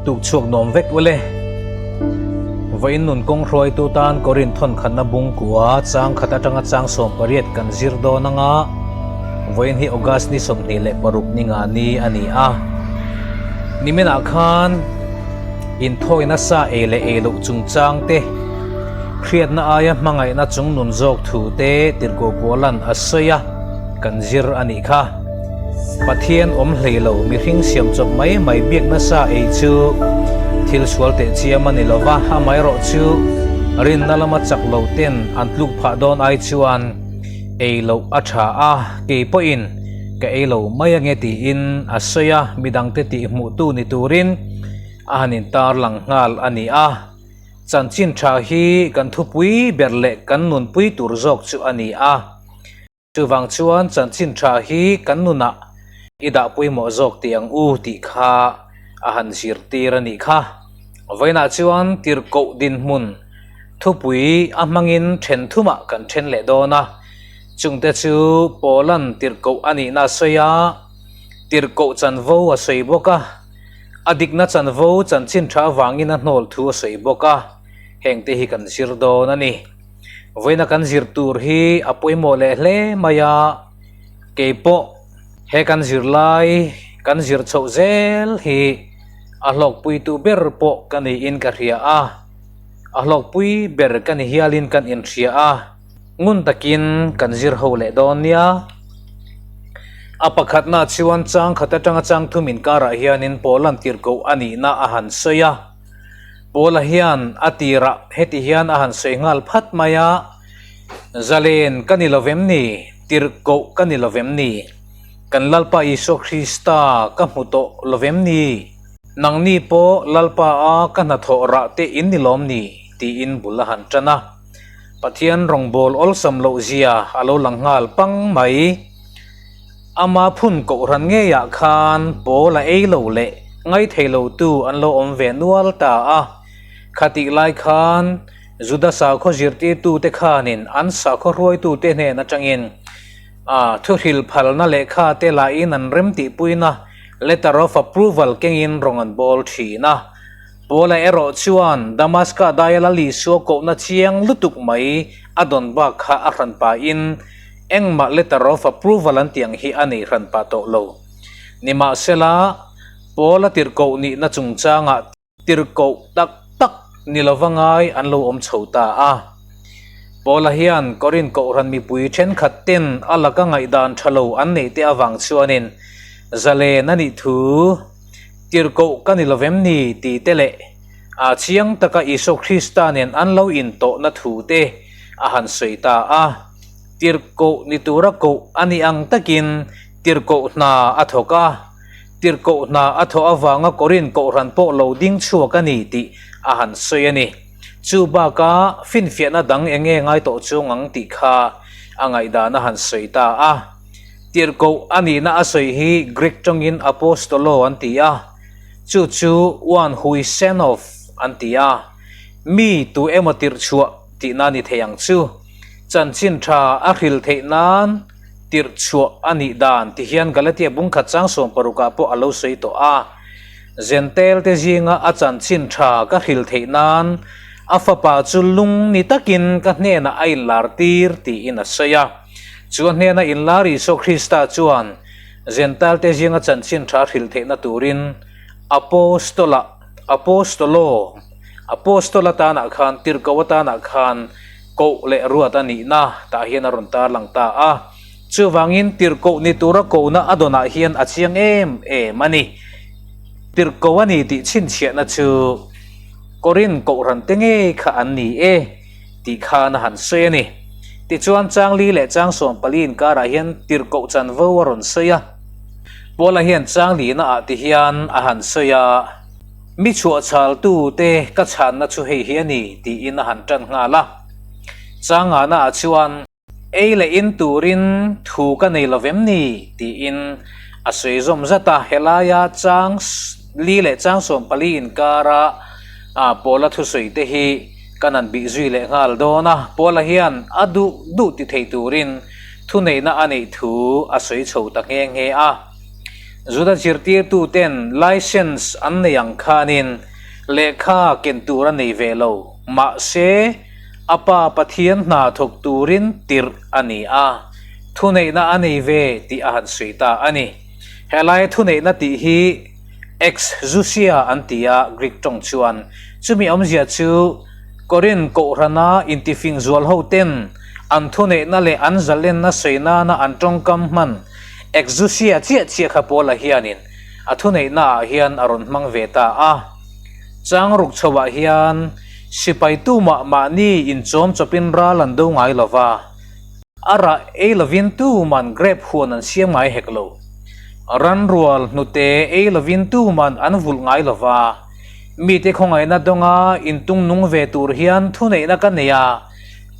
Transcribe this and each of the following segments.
Tuk chhuak nuam vek ule. Vawiin nun kawng hruaitu tan Korin thawn khatna bungkua chang khat atanga chang 18 kan zir dawn anga vawiin hi August ni 26 ni nga ni a ni a. Niminah khan inthawina sa ei leh ei loh chungchang te, hriatna aia hmangaihna chung nun zawk thu te tirhkoh Paula'n a sawi a, kan zir a nih kha. Pathian awm hlei lo mihring siam chawp mai mai biak nasa ei chu thil sual teh chiam a ni lo va, amaherawhchu rinna lama chak lo ten an tluk phah dawn ai chuan ei loh a tha a, kei pawhin ka ei lo mai ange tiin a sawi a, midangte tih hmuhtu ni turin a han intarlang nghal a ni a. Chanchin tha hi kan thupui ber leh kan nunpui tur zawk chu a ni a. Chuvang chuan chanchin tha hi kan nunah i dah pawimawh zawk tih ang u tih kha a han zirtir a nih kha. Vawiinah chuan tirhkoh dinhmun thupui a hmangin then thumah kan then leh dawn a, chungte chu Paula'n tirhkoh a nihna a sawi a, tirhkoh chanvo a sawi bawk a, a dikna chanvo chanchin tha avangin a hnawl thu a sawi bawk a, hengte hi kan zir dawn a ni. Vawiina kan zir tur hi a pawimawh leh hle mai a, kei pawh he kan zir lai kan zir chhoh zel hi a hlawkpuitu ber pawh ka niin ka hria a, a hlawkpui ber ka ni hialin kan inhria a, ngun takin kan zir ho leh dawn nia. A pakhatna chuan chang khat atanga chang thum inkarah hianin Paula'n tirhkoh a nihna a han sawi a. Paula hian a tirah heti hian a han sawi nghal phat mai a, Zalen ka ni lovem ni? Tirhkoh ka ni lovem ni? Kan Lalpa Isua Krista ka hmu tawh lovem ni? Nangni pawh Lalpa a ka hnathawh rah te in ni lawm ni? tiin bul a han tan a. Pathian rawngbâwl awlsam loh zia a lo lang nghal pang mai. Ama phun kohhran ngeiah khan Paul a ei lo leh ngaithei lotu an lo awm ve nual ta a. Khatih lai khan Juda sakhaw zirtirtute khanin an sakhaw hruaitute hnen atangin a thuhril phalna lehkha te lahin an remtihpuina letter of approval kengin rawn an bawl thin a. Paula erawh chuan Damaska daia Lal Isua kohna chiang lutuk mai a dawn bak kha a hran pahin engmah letter of approval an tih ang hi a nei hran pah tawh lo. Nimahsela, Paula tirhkoh nihna chungchangah tirhkoh tak tak ni lova ngai an lo awm chho ta a. Paula hian Korinth kohhran mipui thenkhat ten a laka ngaihdan tha lo an neih te avang chuanin zalen a nih thu, Tirhkoh ka ni lovem ni tih te leh a chiang taka Isua Krista nen an lo intawhna thu te a han sawi ta a. Tirhkoh ni tura koh a nih ang takin tirhkoh hna a thawk a. Tirhkoh hna a thawh avanga Korinth kohhran pawh lo ding chhuak a ni tih a han sawi a ni. Chu baka finfiahna dang eng nge ngai tawh chuang ang tih kha a ngaihdan a han sawi ta a. Tirhkoh a nihna a sawi hi Greek tawngin apostolo an ti a, chu chu one who is sent off an ti a, mi tu emaw tirh chhuah tihna ni thei ang chu. Chanchin tha a hril theih nan tirh chhuah a nih dan ti hian Galatia bungkhat chang 60 ah pawh a lo sawi tawh a. Zentail te zinga a chanchin tha ka hril theih nan a fapa chu lung ni takin ka hnenah a inlar tir tiin a sawi a. Chu a hnena inlar Isua Krista chuan Zentalte zinga chanchin tha hrilh theihna turin Apostola, Apostolo, Apostol atanah khan, tirhkoh atanah khan koh leh ruat a nihna tah hian a rawn tarlang ta a. Chuvangin tirhkoh ni tura kohna a dawnah hian a chiang em em a ni. Tirhkoh a ni tih chhinchhiahna chu Korinth kohhran te ngei kha an ni e. Tih khan a han sawi a ni. Tichuan Changli leh Chang 14 inkarah hian tirhkoh chanvo a rawn sawi a. Paula hian Changlina ah ti hian a han sawi a, Mi chhuahchhaltu te ka chhanna chu hei hi a ni tiin a han tan nghal a. Changana ah chuan. Ei leh in turin thu ka nei lo vem ni? tiin a sawi zawm zat a. Helaia chang li leh chang 14 inkara Paula thusawi te hi kan han bih zui leh nghal dawn a. Paula hian a duh duh ti thei turin thuneihna a neih thu a sawi chho ta nghe nghe a. Juda zirtirtuten license an nei ang khanin lehkha ken tur a nei ve lo. Mahse, a Pa Pathian hna thawk turin tirh a ni a, thuneihna a nei ve tih a han sawi ta a ni. Helaia thuneihna tih hi exousia an ti a, Greek tawng chuan. Chumi awmzia chu Korinth kohhrana intifing zual hoten an thuneihna leh an zalenna sawi nana an tawngkam hman exousia chiah chiah kha Paula hianin a thuneihna ah hian a rawn hmang ve ta a. Chang ruk chhoah hian sipai tumah mahni inchawm chawpin ral an do ngai lo va, a rah ei lovin tuman grape huan an siam ngai hek lo. Ranrual hnute ei lovin tuman an vulh ngai lo va, mite khawngaihna dawnga intung nung ve tur hian thuneihna ka nei a,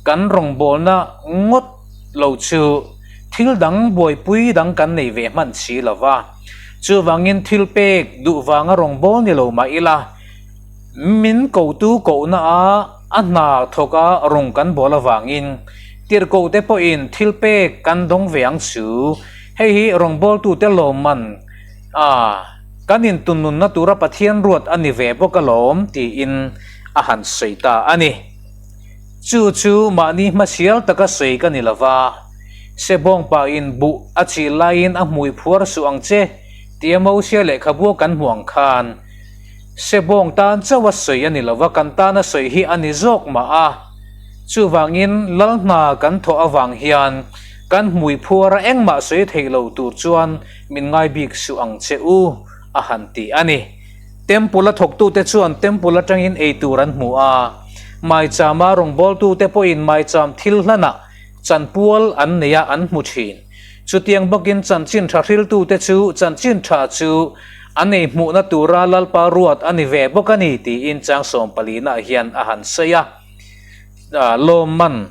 kan rawngbawlna ngawt lo chu thil dang buaipui dang kan nei ve hman si lo va. Chuvangin thil pek duh vanga rawngbâwl ni lo mah ila, min kotu kohna a a hna thawka rawng kan bawl avangin tirhkohte pawhin thil pek kan dawng ve ang chu. Hei hi rawngbawltute lawmman a kan intunnunna tura Pathian ruat a ni ve bawk alawm tiin a han sawi ta a ni. Chu chu mahni hmasial taka sawi ka ni lova, Sebawng pahin buh a chil laiin a hmui phuar suh ang che tia Mosia lehkhabua kan hmu ang khan, Sebawng tan chauh a sawi a ni lova kan tana sawi hi a ni zawk mah a. Chuvangin lal hna kan thawh avang hian kan hmui phuara engmah sawi theih lo tur chuan min ngai bik suh ang che u, a han ti a ni. Temple a thawktute chuan temple atangin ei tur an hmu a, maichama rawngbawltute pawhin maicham thil hlanah chanpual an nei a an hmu thin. Chutiang bawkin chanchin tha hriltute chu chanchin tha chu an ei hmuhna tura Lalpa ruat a ni ve bawk a ni tiin chang sawmpalinaah hian a han sawi a. Lawmman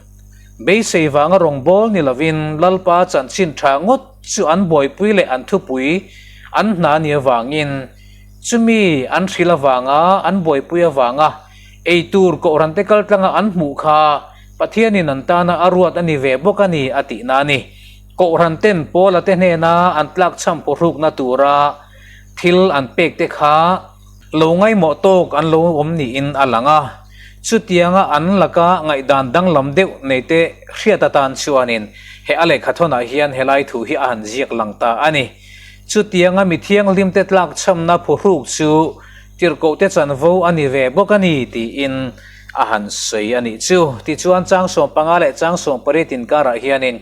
beisei vanga rawngbâwl ni lovin Lalpa chanchin tha ngawt chu an buaipui leh an thupui an hna ni avangin Chumi an hrilh avanga an buaipui avanga ei tur kohhrante kaltlanga an hmuh kha Pathianin an tana a ruat a ni ve bawk a ni a tihna a ni. Kohhran ten Paula te hnena an tlakchham pawhrukna tura thil an pek te kha lo ngaimawh tawk an lo awm niin a lang a. Chutianga an laka ngaihdan danglam deuh nei te hriat atan chuanin he a lehkhathawnah hian helai thu hi a han ziak lang ta a ni. Chutianga mi thianghlimte tlakchhamna phuhruk chu tirhkohte chanvo a ni ve bawk a ni tiin a han sawi a nih chu. Tichuan chang 15 leh chang 18 inkarah hianin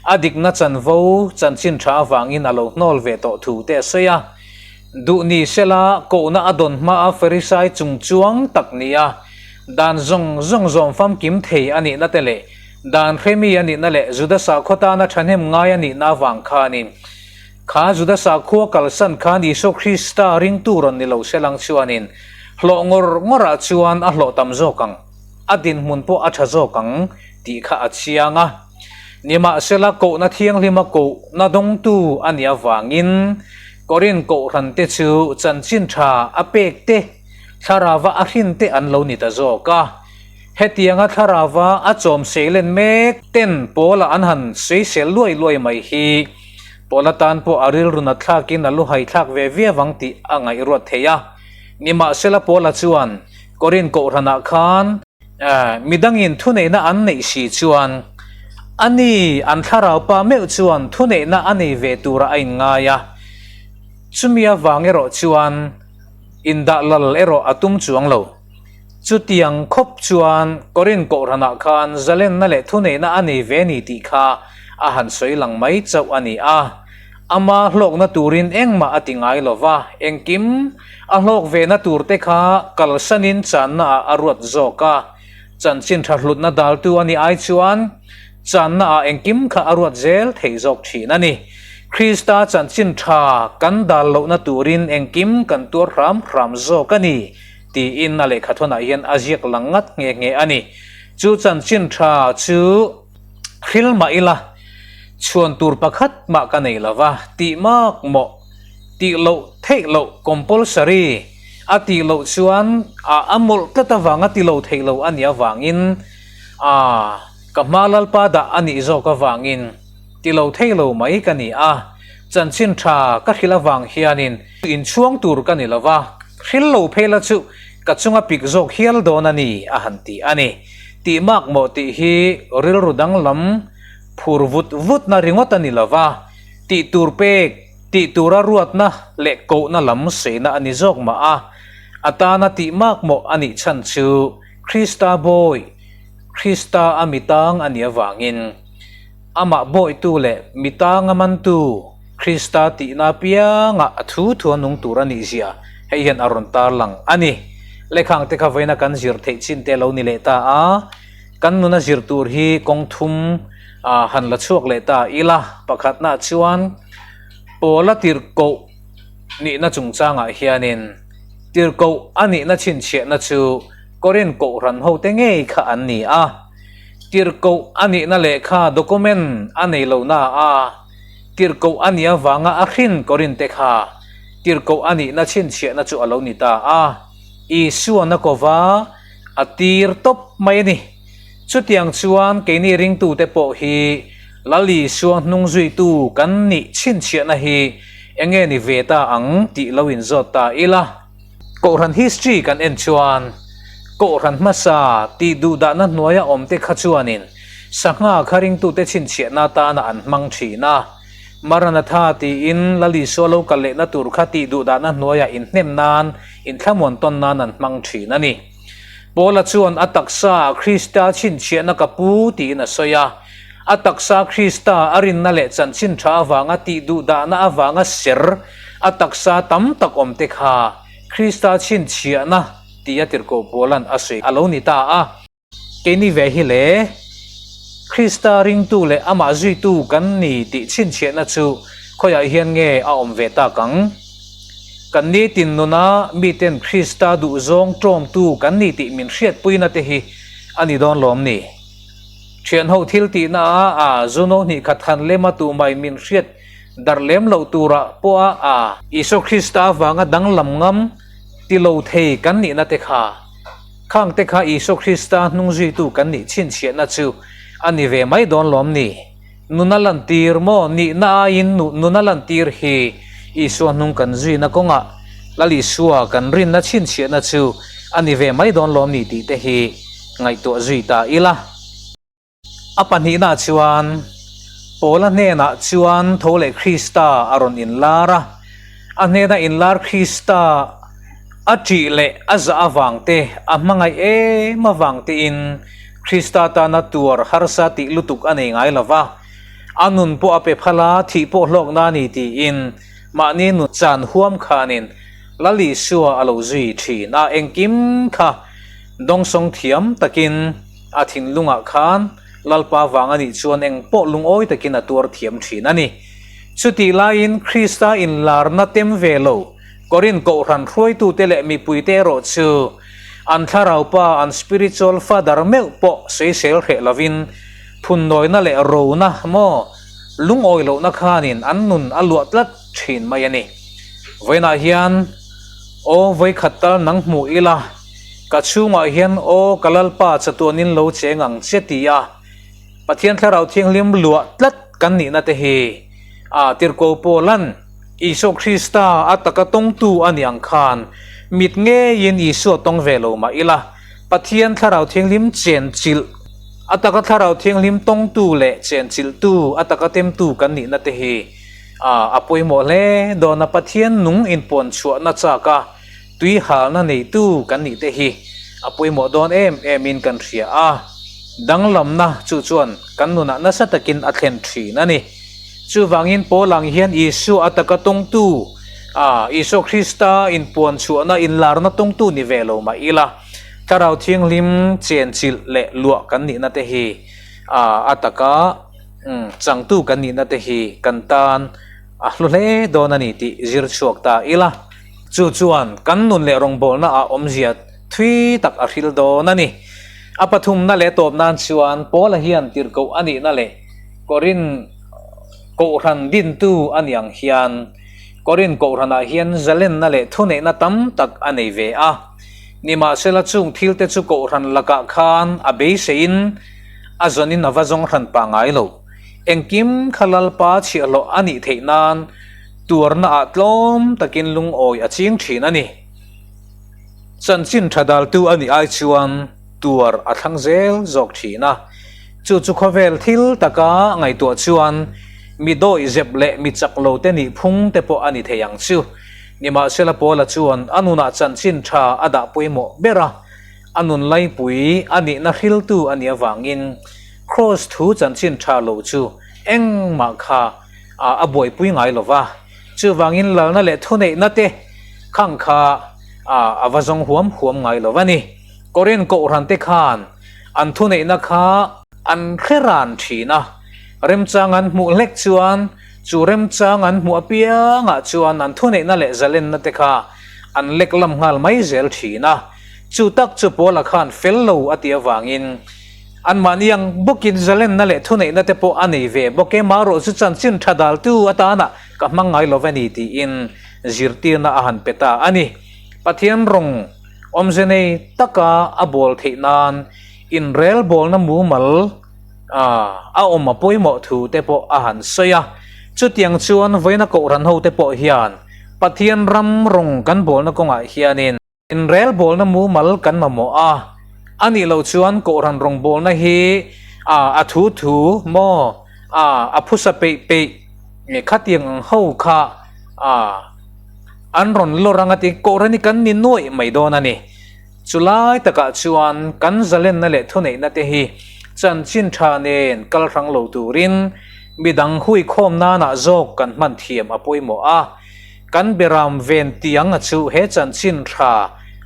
a dikna chanvo chanchin tha avangin a lo hnawl ve tawh thu te a sawi a. Duh ni sela kohna a dawn hmaa Farisai chungchuang tak nia dan zawng zawng zawm famkim thei a nihna te leh dan hremi a nihna leh Juda sakhaw tana thahnem ngai a nihna avang khanin Kha Juda sakhua kalsan khan Isua Krista ringtu rawn ni lo se lang chuanin hlawh ngawr ngawrah chuan a hlawh tam zawk ang, a dinhmun pawh a tha zawk ang tih kha a chiang a. Nimahsela kohna thianghlima kohna dawngtu a nih avangin Korinth kohhrante chu chanchin tha a pek te, thlarava a hrin te an lo ni ta zawk a. Hetianga thlarava a chawm seilen mek ten Paula an han sawisel luai luai mai hi Paula tan pawh a rilru nat thlakin a luhai thlak ve viau ang tih a ngaihruat thei a. Nimahsela Paula chuan Korinth kohhranah khan midangin thuneihna an neih si chuan ani an thlarau pa meuh chuan thuneihna a nei ve turah a inngai a. Chumi avang erawh chuan indah lal erawh a tum chuang lo. Chutiang khawp chuan Korinth kohhranah khan zalenna leh thuneihna a nei ve ni tih kha a han sawi lang mai chauh a ni a. Ama hlawkna turin engmah a ti ngai lo va, engkim a hlawk vena turte kha kalsanin channaah a ruat zawk a. Chanchin tha hlutna daltu a nih ai chuan channaah engkim kha a ruat zel thei zawk thin a ni. Krista chanchin tha kan dal lohna turin engkim kan tuar hram hram zawk a ni. Tiin a lehkhathawnah hian a ziak lang ngat nghe nghe a ni. Chu chanchin tha chu hril mah ila, chhuan tur pakhat mah ka nei lo va, tih mak mawh, tih loh theih loh compulsory a tih loh chuan a a mawlh tlat avanga ti lo theih lo a nih avangin a ka hma Lalpa dah a nih zawk avangin ti lo thei lo mai ka ni a. Chanchin tha ka hrilh avang hianin inchhuang tur ka ni lo va, hril lo phei la chu ka chunga pik zawk hial dawn a ni, a han ti a ni. Tih mak mawh tih hi rilru danglam phur vut vutna ringawt a ni lo va, tih tur pek, tih tura ruatna leh kohna lam seina a ni zawk mah a, a tana tih mak mawh a nih chhan chu Krista bawi, Krista a mitang a nih avangin. Amah bawitu leh mi tanga mantu Krista tihna apiangah a thu thu a nung tur a nih zia hei hian a rawn tarlang a ni. Lekhang te kha vawiina kan zir theih chin te a lo ni leh ta a, kan nuna zir tur hi kawng thum han la chhuak leh ta ila. Pakhatna chuan Paula tirhkoh nihna chungchangah hianin tirhkoh a nihna chhinchhiahna chu Korin kohhran hote ngei kha an ni a. Tirhkoh a nihna lehkha document a nei lo na a, tirhkoh a nih avanga a hrin Korinte kha tirhkoh a nihna chhinchhiahna chu a lo ni ta a, Isuan a kova a tir tawp mai a ni. Chutiang chuan keini ringtute pawh hi Lal Isua hnung zuitu kan nih chhinchhiahna hi enge ni ve ta ang tih lo inzawt ta ila. Kohhran history kan en chuan Kohhran hmasa tih duhdahna hnuaia awmte kha chuanin sangha kha ringtute chhinchhiahna atana an hmang thin a. Maranatha tiin Lal Isua lo kal lehna tur kha tih duhdahna hnuaia inhnem nan, inthlamuan tawn nan an hmang thin a ni. Paula chuan a taksa Krista chhinchhiahna ka pu tiin a sawi a. A taksa Krista a rinna leh chanchin tha avanga tih duhdahna avanga ser a taksa tam tak awmte kha Krista chhinchhiahna tia tirhkoh Paula'n a sawi a lo ni ta a. Keini ve hi le, Krista ringtu leh amah zuitu kan ni tih chhinchhiahna chu khawiah hian nge a awm ve tak ang? Kan nitin nuna miten Krista duhzawng ṭawmtu kan ni tih min hriatpuina te hi a ni dawn lawm ni? Thianho thil tihna a a zuno hnih khat han lema tumai min hriat darh lem loh turah pawh a a Isua Krista avanga danglam ngam ti lo thei kan nihna te kha khang te kha Isua Krista hnung zuitu kan nih chhinchhiahna chu a ni ve mai dawn lawm ni? Nuna lantir maw nihna aiin nuna lantir hi Isua hnung kan zuina kawngah Lal Isua kan rinna chhinchhiahna chu a ni ve mai dawn lawm ni tih te hi ngaihtuah zui ta ila. A pahnihna chuan Paula hnenah chuan tho leh Krista a rawn inlar a, a hnena inlar Krista a ṭih leh a zah avang te, a hmangaih em avang tein Krista tana tuar harsa tih lutuk a nei ngai lo va, a nun pawh a pe phal a, thih pawh hlawkna a ni tiin mahni nun chan huam khanin Lal Isua a lo zui thin a, engkim kha dawngsawng thiam takin a thinlungah khan Lalpa vang a nih chuan eng pawh lungawi takin a tuar thiam thin a ni. Chutih laiin Krista inlarna tem ve lo Korinth kohhran hruaitute leh mipuite erawh chu an thlarau pa, an spiritual father meuh pawh sawisel hreh lovin phunnawina leh rona maw lungawi lohna khanin an nun a luah tlat thin mai a ni. Vawiinah hian aw vawikhat tal nang hmuh ila, ka chhungah hian aw ka Lalpa chatuanin lo cheng ang che ti a Pathian thlarau thianghlim luah tlat kan nihna te hi a tirhkoh Paula'n Isua Krista a taka tawngtu a nih ang khan mit ngeiin Isua tawng ve lo mah ila, Pathian Thlarau Thianghlim chenchilh, a taka Thlarau Thianghlim tawngtu leh chenchilhtu, a taka temtu kan nihna te hi a pawimawh hle dawn a, Pathian nung inpuan chhuahna chak a tui halna neitu kan nih te hi a pawimawh dawn em emin kan hria a, danglamna chu chuan kan nunah nasa takin a thlen thin a ni. Chuvangin Paul ang hian Isua a taka tawngtu, a Isua Krista inpuan chhuahna inlarna tawngtu ni ve lo mah ila, Thlarau Thianghlim chenchilh leh luah kan nihna te hi a a taka changtu kan nihna te hi kan tan a hlu hle dawn a ni tih zir chhuak ta ila. Chu chuan kan nun leh rawngbawlna ah awmzia thui tak a hril dawn a ni. A pathumna leh tawp nan chuan Paula hian tirhkoh a nihna leh Korin Kohhran dintu a ni ang hian Korin Kohhranah hian zalenna leh thuneihna tam tak a nei ve a. Nimahsela chung thilte chu Kohhran lakah khan a beiseiin a zawnin a va zawng hran pah ngai lo. Engkim kha Lalpa chhiahhlawh a nih theih nan tuarna ah tlawm takin lungawi a ching thin a ni. Chanchin tha daltu a nih ai chuan tuar a thlang zel zawk thin a. Chu chu khawvel thil taka ngaihtuah chuan mi dawih zep leh mi chak lo te nih phung te pawh a ni thei ang chu. Nimahsela Paula chuan a nunah chanchin tha a dah pawimawh ber a, a nun laipui a nihna hriltu a nih avangin Kraws thu chanchin tha lo chu engmah kha a buaipui ngai lo va. Chuvangin lalna leh thuneihna te khang kha a va zawng huam huam ngai lo va ni. Korin kohhran te khan an thuneihna kha an hre ran thin a, remchang an hmuh hlek chuan chu remchang an hmuh apiangah chuan an thuneihna leh zalenna te kha an lek lam nghal mai zel thin a. Chu tak chu Paula khan fel lo a tih avangin Anmahni ang bawkin zalenna leh thuneihna te pawh a nei ve bawk e, marawh chu chanchin tha daltu atana ka hmang ngai lo ve ni tiin zirtirna a han pe ta a ni. Pathian rawng awmze nei taka a bawl theih nan inrelbawlna mumal a awm a pawimawh thu te pawh a han sawi a. Chutiang chuan vawiina kohhran ho te pawh hian Pathian ram rawng kan bawlna kawngah hianin, Inrelbawlna mumal kan mamawh a, a nih loh chuan Kohhran rawngbawlna hi a a thu thu maw a a phusa peih peih khatiang ang ho kha a an rawn lawr anga ti Kohhran hi kan ni nuaih mai dawn a ni. Chulai takah chuan kan zalenna leh thuneihna te hi chanchin tha nen kal hrang lo turin midang huikhawm nanah zawk kan hman thiam a pawimawh a. Kan beram ven tiang a chu he chanchin tha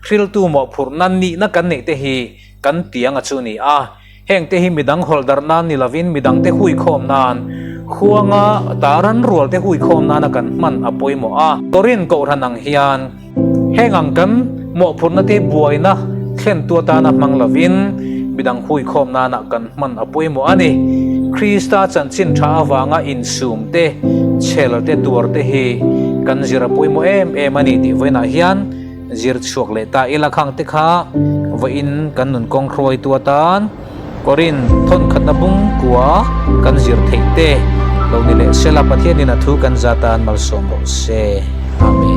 hriltu mawhphurhna nihna kan neih te hi kan tiang a chu ni a. Heng te hi midang hawlh darh nan ni lovin midang te huikhawm nan, khuanga taran rual te huikhawm nana kan hman a pawimawh a. Korin kohhran ang hian heng ang kan mawhphurhna te buaina thlentu atana hmang lovin midang huikhawm nana kan hman a pawimawh a ni. Krista chanchin tha avanga insum te, chhel te, tuar te hi kan zir a pawimawh em em a ni tih vawiinah hian zir chhuak leh ta ila khang te kha vawiin kan nun kawng hruaitu atan Korin thawnkhatna bung kua kan zir theih te lo ni leh sela Pathianin a thu kan zat tan malsawm rawh se. Amen.